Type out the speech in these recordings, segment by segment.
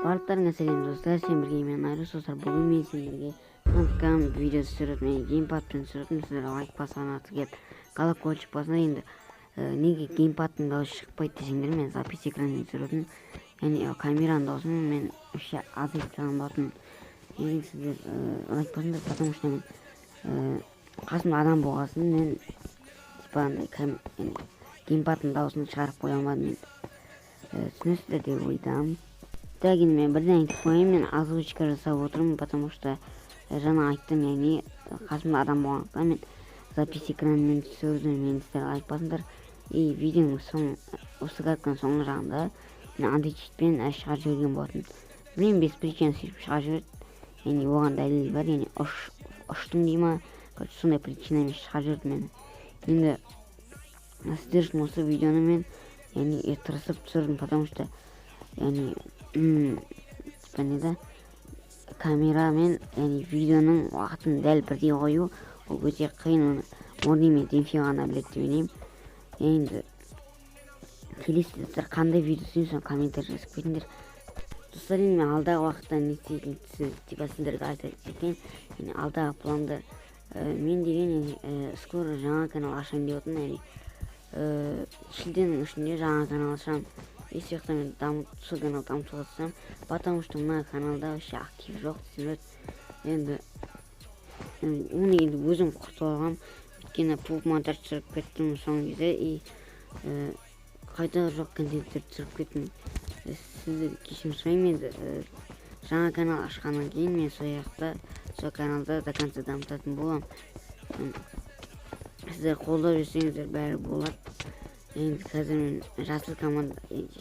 Барлықтарыңа сәлем, достар! Сен бірге мен, Айрус. Достар, бүгін мен сендерге кам видео түсіріп, мен геймпадпен түсірдім. Сіздер лайк басқан, келіп колокольчик басыңдар. Енді неге геймпадтың дауысы шықпайды десеңдер, мен запись экранмен түсірдім, яғни камераның дауысын мен вообще азайтып тастаған болатынмын. Енді сіздер лайк басыңдар, потому что мен қасымда адам болғасын, мен типа андай геймпадтың дауысын шығарып қоя алмадым. Енді түсінесіздер деп ойдамын. Так, енді мен бірден айтып қояйын, мен озвучка жасап отырмын, потому что жаңа айттым, яғни қасымда адам болғандықтан, мен запись экранымен түсірдім. Мен сіздер лайк басыңдар. И видеоның соң, осы катканың соңғы жағында мен античитпен шығарып жіберген болатын. Білмеймін, без причин сөйтіп шығарып жіберді, яғни оған дәлел бар, яғни ұштым дей ма, короче, сондай причинамен шығарып жіберді мені. Енді сіздер үшін осы видеоны мен, яғни, тырысып түсірдім, потому что, яғни, типа не да, камерамен, яғни видеоның уақытын дәл бірдей қою ол өте қиын. Оны Морни мен Демфи ғана біледі деп ойлаймын. Енді келесі, достар, қандай видео түсірейін, соны комментарий жазып кетіңдер. Достар, енді мен алдағы уақытта не істейтінімді типа сіздерге айта кетейін. Яғни алдағы пландар, мен деген, яғни, скоро жаңа канал ашамын деп отырмын, яғни шілденің 3-інде жаңа канал ашамын. И сол жақта мен дамыт сол каналды дамытуға тырысамын, потому что мына каналда вообще актив жоқ десем болады. Енді оны енді өзім құртып алғанмын, өйткені пуп монтаж түсіріп кеттім соңғы кезде и қайта жоқ контенттер түсіріп кеттім. Сіздерден кешірім сұраймын. Енді жаңа канал ашқаннан кейін мен сол жақта, сол каналды до конца дамытатын боламын. Сіздер қолдап жүрсеңіздер, бәрі болады. Енді қазір мен жасыл команда,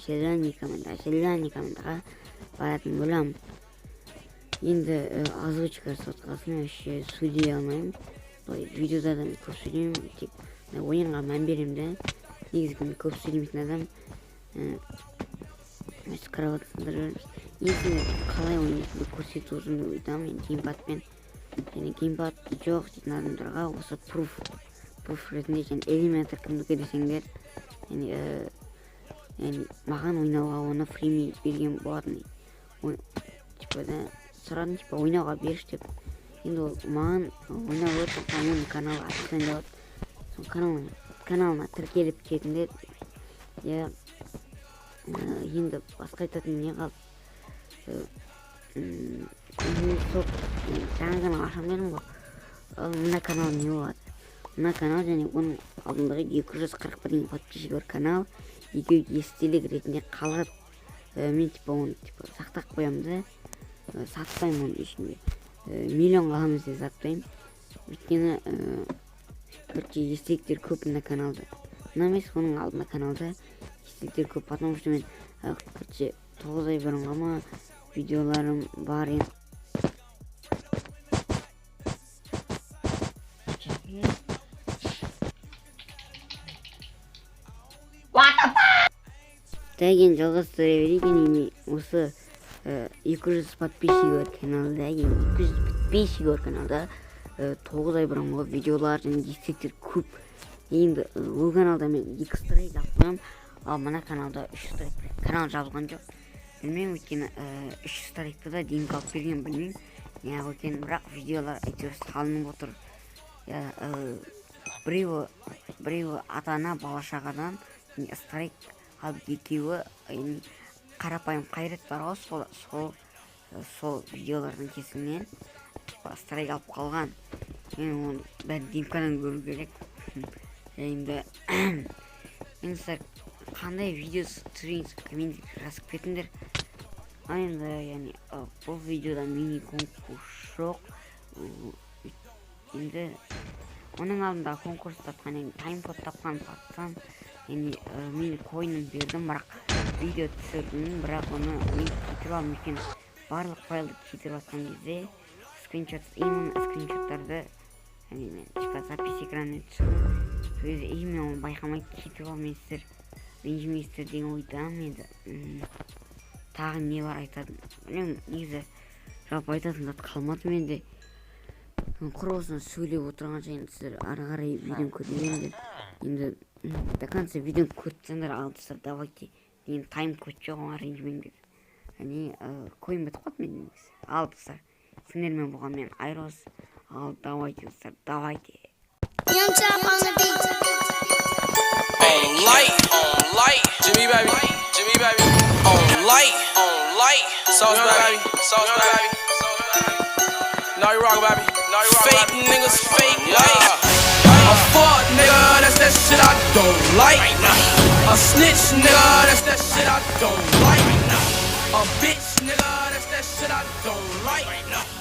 зеленый командаға баратын боламын. Енді озвучка жасап вообще сөйлей алмаймын. Былай видеода да мен көп сөйлеймін, тек ойынға мән беремін да. Негізі мен көп сөйлемейтін адам. Кровать сындырып жібереміз. Енді қалай ойнайтынымды көрсетіп отырмын деп ойдамын. Енді геймпадпен және геймпад жоқ дейтін адамдарға осы пруф ретінде. Және элементар кімдікі десеңдер, яғни маған ойнауға оны фрими берген болатын. Типа да, сұрадым, типа ойнауға берші деп. Енді ол маған ойнап отыр, оның каналы описание болады, сол каналына тіркеліп кетіңдер, иә. Енді басқа айтатын не қалды? Сол жаңа канал ашамын дедім ғой. Ал мына канал не болады? Мына канал және оның алдындағы 241 мың подписчигі бар канал, екеуі естелік ретінде қалады. Мен типа оны типа сақтап қоямын да, сатпаймын оны ешкімге. Миллион қаламыз деп сатпаймын, өйткені короче, естеліктер көп мына каналда. Мына емес, оның алдында каналда естеліктер көп, потому что мен, короче, 9 ай бұрынғы ма видеоларым бар енді. What the fuck? Так, енді жалғастыра берейік. Енді осы 200 подписчигі бар каналда, енді 200 подписчигі бар каналда 9 ай бұрынғы видеолар және естеліктер көп. Енді ол каналда мен екі страйк алып қоямын, ал мына каналда үш страйк. Канал жабылған жоқ, білмеймін, өйткені үш страйкты да демка алып берген, білмеймін неғып екенін, бірақ видеолар әйтеуір салынып отыр, иә. Біреуі ата ана бала шағадан страйк, ал екеуі енді қарапайым Қайрат бар ғой, сол видеолардың кесірінен типа страйк алып қалған. Енді оны бәрін димкадан көру керек. Енді сіздер қандай видео түсірейін, комментарий жазып кетіңдер. Ал енді, яғни, бұл видеода мини конкурс жоқ. Енді оның алдында конкурс тапқан, яғни тайм код тапқан пацан, яғни, мен койнын бердім, бірақ видео түсірдім, бірақ оны мен кетіріп алдым, өйткені барлық файлды кетіріп жатқан кезде скриншот, именно скриншоттарды, яғни мен типа запись экранымен түсірдім, сол кезде именно оны байқамай кетіріп алдым. Мен сіздер ренжімейсіздер деген ойдамын. Енді тағы не бар айтатын, білмеймін. Негізі жалпы айтатын зат қалмады менде. Құр осыны сөйлеп отырған жайын. Сіздер ары қарай видеоны көре беріңдер. Енді до конца видеоны көріп тұрсаңдар. Ал, достар, давайте. Енді тайм код жоқ, оған ренжімеңдер. Не, коин бітіп қалды менің негізі. Ал, достар, сендермен болған мен, Айрос. Ал, давайте, достар, давайте. Young Chop on the beat. On light, Jimmy baby, Jimmy baby. On light, sauce baby, sauce baby. Now you rock, baby. Now you rock, fake niggas, fake life. A fuck nigga, that's that shit I don't like. A snitch nigga, that's that shit I don't like. A bitch nigga, that's that shit I don't like.